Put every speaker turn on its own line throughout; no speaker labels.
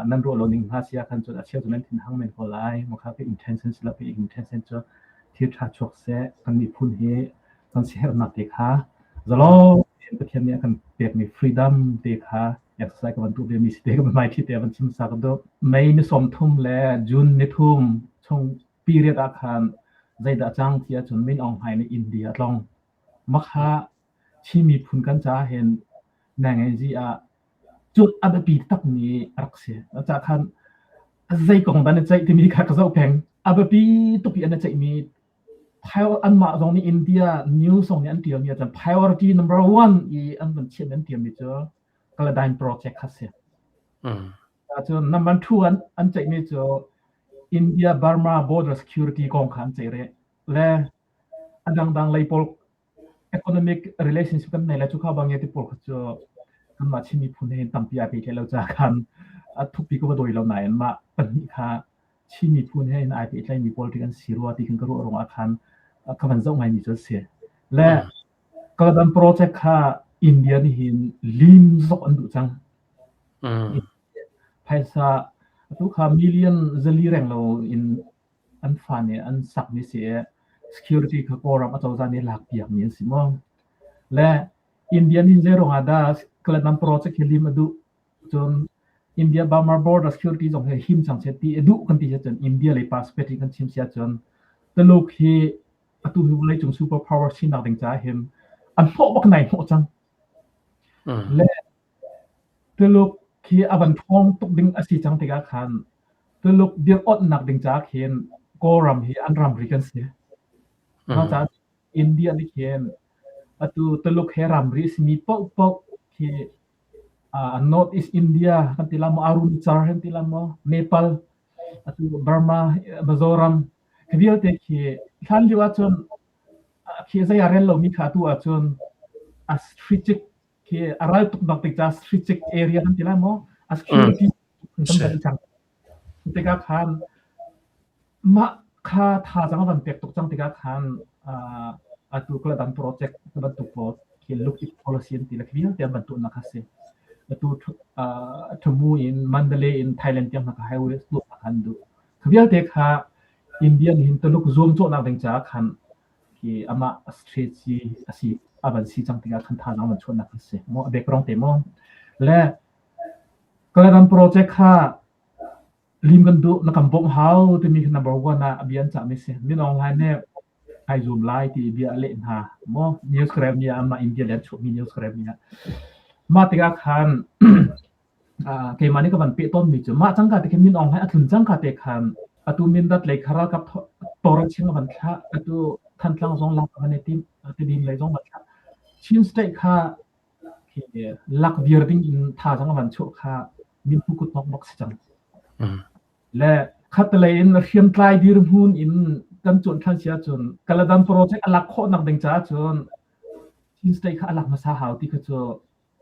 Nan ruah lo ning hna si ahkhan cun a cheu cu nan thinhang men ko lai. Makha ka intention si lo, ka intention cu thil ṭha chuak seh, kan miphun hi kan siaherhnak te kha zalong tein Pathian nih a kan pekmi freedom te kha exercise ka van tuah ve mi si te ka hmai te van chim sa ka duh. May ni 30 le June ni thum chung period ah khan zeidah cang ti ahcun Min Aung Hlaing nih India a tlong. Makha Chin miphun kan caah hin nangazi ah cu a biapi takmi a rak si. Cucaah khan zei kong dah na ceih timi kha ka zoh peng. A biapi tuk i an i ceihmi anmah zong nih India news zong nih an ṭialmi ahcun priority number one i an van chiahmi an ṭialmi cu Kaladan project kha si. Cun number two an, an ceihmi cu India Burma border security kong kha an ceih rih. Le a dangdang lei pawl Economic relationship kan nei le cu kha bang ti pawl kha cu kanmah Chin miphun he tampi ai pehtlaih lo caah khan a thukpi ka va dawi lo nain mah pahnih kha Chin miphun he hin ai pehtlaimi politics an si rua ti khin ka ruah ruangah khan ka van zoh ngaimi cu a si. Le Kaladan project kha India nih hin lim zok an duh cang. Phaisa atu kha million zali reng lo in an fa nih an sakmi si i security kha Kawlram acozah nih lakpiakmi an si maw? Le Indian in zei ruangah dah Kaladan project hi lim a duh? Cun India Burma border security zong hi him cang seh ti a duh kan ti cun India lei perspective kan chim si ahcun Tuluk hi atu hi vawleicung super power sinak ding caah hin an hnawh bak nai hnawh cang. Le Tuluk khi a van ṭhawng tuk ding a si cang tikah khan Tuluk dir-onhnak ding caah khin Kawlram hi an ramri kan si. Mah caah India nih khin atu Tuluk he ramri a simi paohpaoh khi North East India kan ti la maw, Arunachal kan ti la maw, Nepal, atu Burma, Mizoram, khi vialte khi hlan lio ahcun khi zei a rel lomi kha atu ahcun a strategic khi a ral tuk bak tik ca strategic area kan ti lai maw a security kan van cang tikah khan mah kha thazaang van pek tuk cang tikah khan atu kaladan project bantuk pawl khi look it policy an ti le vialte an van tuahnak kha si atu Tamu in Mandalay in Thailand tiang hna highway tuah khan duh kha vialte kha India nih hin Tuluk zuam cawhnak ding caah khan khi amah strategy a si a van si cang tikah khan thazaang van chuahnak a si maw a background te maw le Kaladan project kha lim kan duh na kan bawmh hau timi khi number one ah a bia an cahmi si Min Aung Hlaing nih ai zum lai ti bia a leh hna maw news ka rel mi ah amah India le an chuahmi news ka rel mi ah mah tikah khan Keimah nih ka van peh tawnmi cu mah cangka te khin Min Aung Hlaing a tlun cangka te khan atu Mindat lei kha ralkap tawraching a van thlah, atu Thantlang zong lak a van i tim, Tedim lei zong van thlah. Chin state kha khi lak viar ding in thazaang a van chuah kha minpu kutnok bak si cang. Le khatlei in hriamtlai dirhmun in kan cuan ṭhan si ahcun Kaladan project a lak khawhnak ding caah cun Chin state kha a lak hmasa hau ti kha cu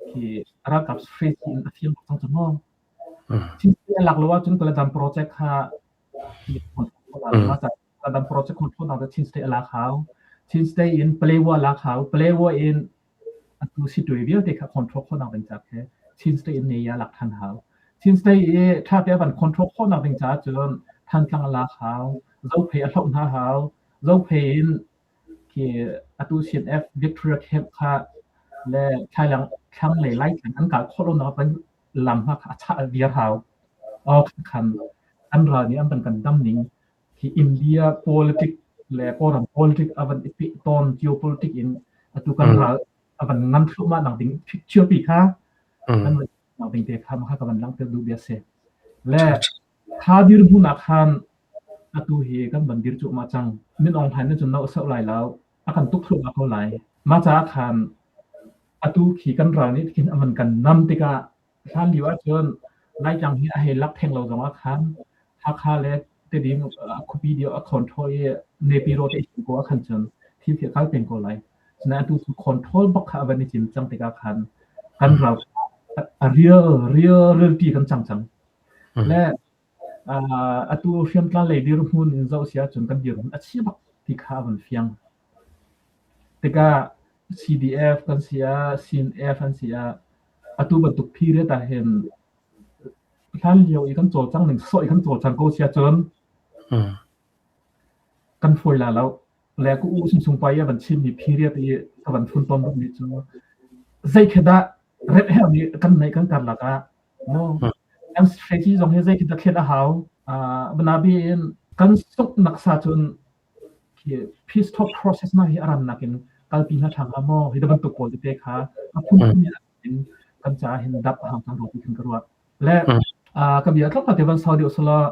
khi ralkap strategy in a fiang cang cu maw. Chin a lak lo ahcun Kaladan project kha Kaladan project control nak Chin state a lak hau. Chin state in Palewa lak hau. Palewa in atu situi vialte kha control khawhnak ding ca khe Chin state in Neya lak than hau. Chin state i tha te van control khawhnak ding ca cun Thantlang a lak hau. Zophei a hloh hna hau. Zophei in Khi atu CNF Victoria Camp kha le Thailand thlanglei Laitlang an kal khawh lonak van lam hna kha a chah viar hau. Aw khan an ral nih an van kan dam ning khi India politic le Kawlram politic a van i peh tawn geopolitic in atu kan ral a van ngan thluahmah nak ding thilpi kha kan van nak ding te kha kha ka van langhter duh bia si. Le Kha dirhmun ah khan atu hi kan van dir cuahmah cang. Min Aung Hlaing nih cun no a soh lai lo. A kan tuk thluahmah ko lai. Mah caah khan atu khi kan ral nih khin a van kan nam tikah hlan lio ahcun Laitlang hi a hei lak theng lo zongah khan Hakha le Tedim khuapi deuh a control i Nepiro te ko ah khan cun thil khi a kal peng ko lai. Asinain atu cu control bak kha a van i cim cang tikah khan kan ral a real real realty kan cang cang. Le atu hriamtlai lei dirhmun in zoh si ahcun kan dirhmun a chia bak ti kha a van fiang. Tikah CDF kan si ah, CNF an si ah, atu bantuk period ah hin. Hlan lio i kan cawlcang ning sawh i kan cawlcang ko sia cun kan fawi la lo. Le ku u sung sung pa i a van chimmi period i ka van fun ton mi cu zei khi dah remh hermi kan neih kan karlak ah mu kan strategy zong hi zei khi dah thlen a hau. Banabi in kan sungh nak sa cun khi peace talk process na hi a rannak in kalpi hna ṭha hnga maw? Hi bantuk pawl tete kha a phunphun in kan caah hin dap a hau cang rua ti khin ka ruah. Le ka bia tlawmpal te van sau deuh selaw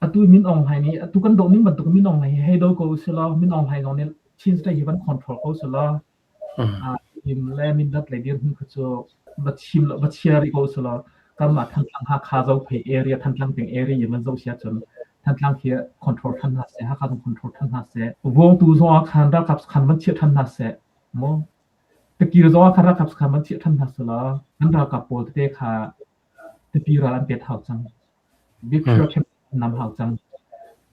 atu Min Aung Hlaing nih atu kan doh ning bantuk Min Aung Hlaing hi hei do ko selaw Min Aung Hlaing zong nih Chin State hi van control ko selaw Him le Mindat lei dirhmun kha cu va chim lo va chia rih ko selaw kanmah Thantlang Hakha Zophei area Thantlang peng area in van zoh si ahcun Thantlang khi control than hna seh Hakha zong control than hna seh Vuangtu zong ah khan ralkap khan van chiah than hna seh mu Tikir zong ah khan ralkap khan van chiah than hna selaw kan ralkap pawl tete kha tipi ral an pet hau cang big sure nam hau cang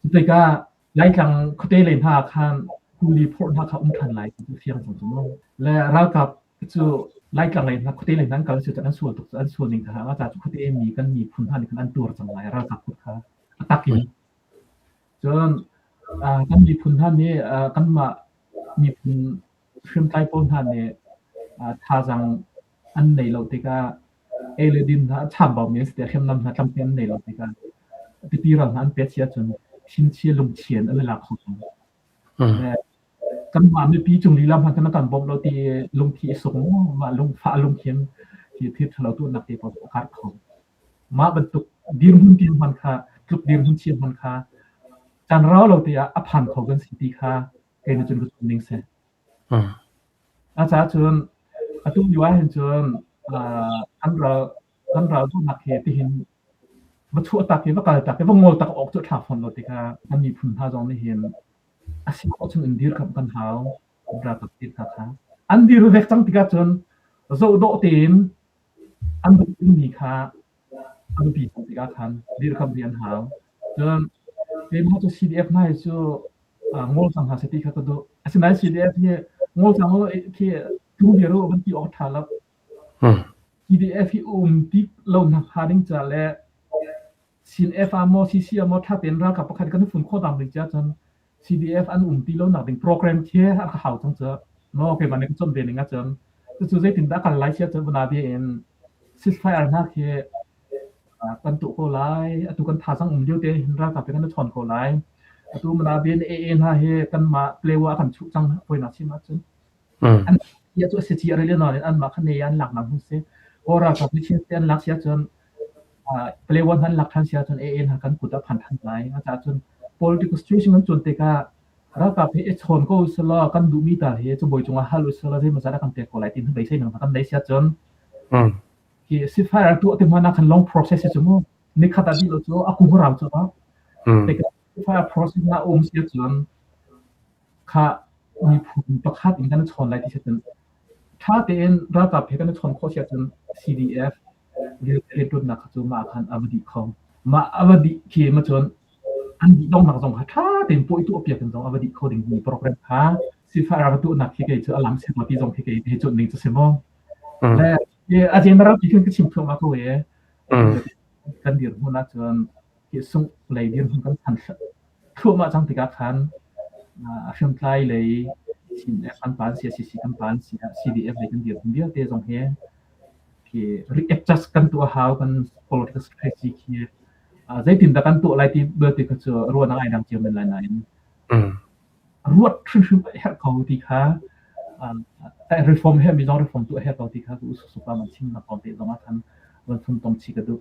cutikah Laitlang khuate lei hna ah khan kuli phorh hna kha um ṭhan lai ti cu fiang cang cu mu. Le ralkap cu Laitlang lei hna khuate lei hna an kal si cu an sual tuk cu an sual ning kha a ca cu khuate mi kan miphun hna nih khan an tuar cang lai ralkap kut kha a tak in. Cun kan miphun hna nih kanmah miphun hriamtlai pawl hna nih thazaang an nei lo tikah ei le din hna a chambaumi an si tiah hriamnam hna tlamtling an nei lo tikah tipi ral hna an pet si ahcun thinchia lungchia in an i lak kho cang. Kanmah mipi cung lila hmanh kan kan bawmh lo ti lungthi i sung mah lungfah lungthin hi thil ṭhalo tuahnak te pawl a karh kho. Mah bantuk dirhmun ti hman kha tluk dirhmun chia hman kha caan rau lo te ah a phan kho kan si ti kha kei nih cun ka zumh ning si. A caah cun atu lio ahhin cun kan ral kan ral duhnak he tihin va chuah tak i va kal tak i va ngol tak awk cu a ṭha fawn lo tikah kan miphun hna zong nih hin a si khawh chung in dirkamh kan hau ralkap te hna kha. An dir vek cang tikah cun zohdawh tein an duh dingmi kha a biapi cang tikah khan dirkamh rih an hau. Cun keimah cu CDF hna hi cu ngol cang hna seh ti kha ka duh. Asinain CDF hi ngol cang u khi tlung viar u van ti awk a ṭha lo. CDF hi um ti lo nak hnga ding ca le CNF ah maw CC ah maw ṭha tein ralkap pakhat kan i fun khawh nak ding ca cun CDF an um ti lo nak ding program khi a ka hau cang cu. No keimah nih ka chawnh ve ning ahcun cucu zeitindah kal lai sia cun vana bia in ceasefire hna khi kan tuah ko lai. Atu kan thazaang um lio te hin ralkap he kan i chawn ko lai. Atu mana bia in AA hna hi kanmah Palewa a kan chuh cang hawinak chim ahcun. An ia cu a si ci a rel nain anmah kha ne an laknak hmun si. Kawl ralkap nih Chin an lak si ahcun Palewa hna an lak ṭhan si ahcun AA hna kan kut ah phan ṭhan lai. Cucaah cun political situation kan cuan tikah ralkap hi i chawn ko usulaw kan duhmi tal hi cabuai cungah hal usulaw zeimawzat a kan pek ko lai ti beisei nang kan nei si ahcun hi ceasefire tuah ti hmanh ah khan long process hi cu mu nikhat ah dih lo cu a kum rau cu tikah ceasefire process na um si ahcun kha miphun pakhat in kan i chawn lai ti si cun ṭha tein ralkap he kan i chawn khawh si ahcun CDF rianṭuannak kha cu mah khan a va dih kho. Mah a va dih khi ma cun an dih donghnak zong kha ṭha tein pawi tuah piak in zong a va dih kho dingmi program kha sifah rak tuahnak khi kei cu a lam seh ti zong khi kei he cuanh ning cu si maw. Le a general ti khin ka chim thluahmah ko e. Kan dirhmun ahcun hi sungh lei dirhmun kan phan thluahmah cang tikah khan hriamtlai lei CNF kan pan si CC kan pan si CDF lei kan dirhmun vialte zong hi khi readjust kan tuah hau kan political strategy khi zeitindah kan tuah lai ti belte kha cu ruahnak ai dang cio men lai nain ruat hrimhrim a herh ko ti kha reform he mi zong reform tuah herh ko ti kha u supa man chim na kong te zong ah khan van phun tom chi ka duh.